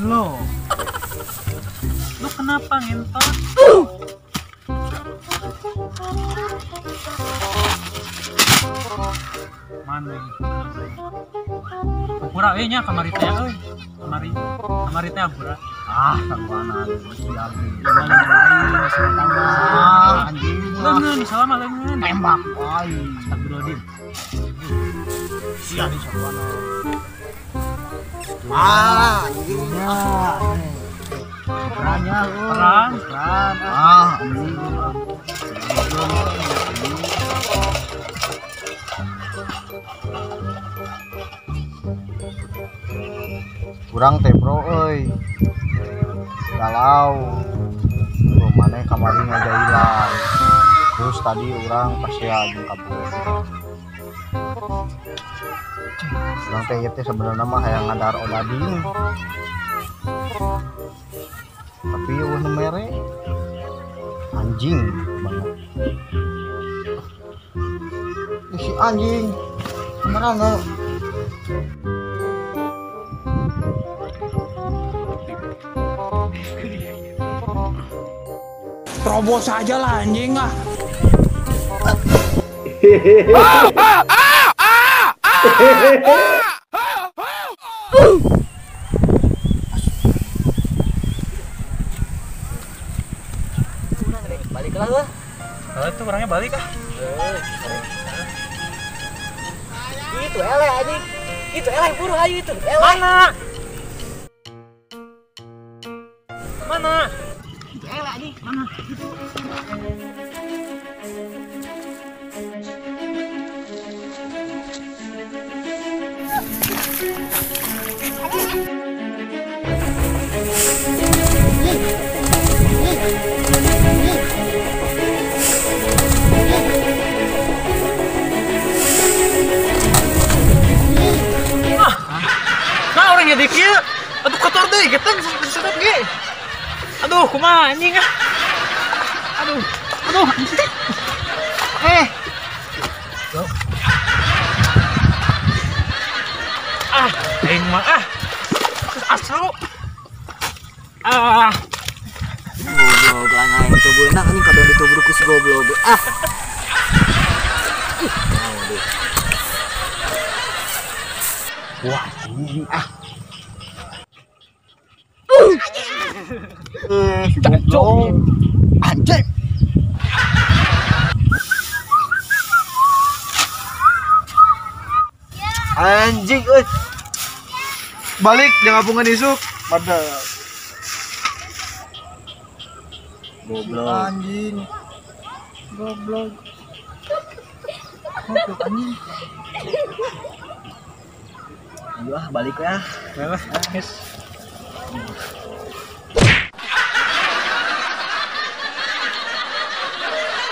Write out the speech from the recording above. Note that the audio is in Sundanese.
Lo, lu kenapa ngentot? Mana? Hampura euy nya kamari teh euy. Kamari. Kamari teh hampura. Ah, saluana siap. Ah, anjing. Leungeun, salah mah leungeun. Tembak wae. Astagfirullahaladzim. Siap saluana. Ah, anjing. Perannya lu. Perang. Perang. Ah, anjing. Kurang teh bro euy. Galau. Bro maneh kamari ngajailan. Terus tadi urang pasea jeung kabur. Urang teh ieu teh sebenarnya mah hayang ngadar odading. Tapi eueuh nu mere. Anjing banget. Ih, si anjing. Kemana? Terobos aja lah anjing ah. Balik lah gua. Kalau itu orangnya balik ah. Itu eleh anjing. Itu eleh buru ayo itu. Eleh. Mana? Mana? Itu eleh anjing. Mana? Itu. Nah, orang jadi kieu. Aduh kotor deui, geteng sedep ge. Aduh, kumaha anjing ah. Aduh, aduh. Ah, aing mah ah. Asal. Ah. Goblok aing teu beunang anjing kadon ditubruk ku si goblok. Ah. Wah, anjing ah. Si goblok. Anjing. Anjing euy. Balik jangan bunga isuk. Pada goblok. Anjing. Goblok. Goblok anjing. Ayo ah balik ya. Yes.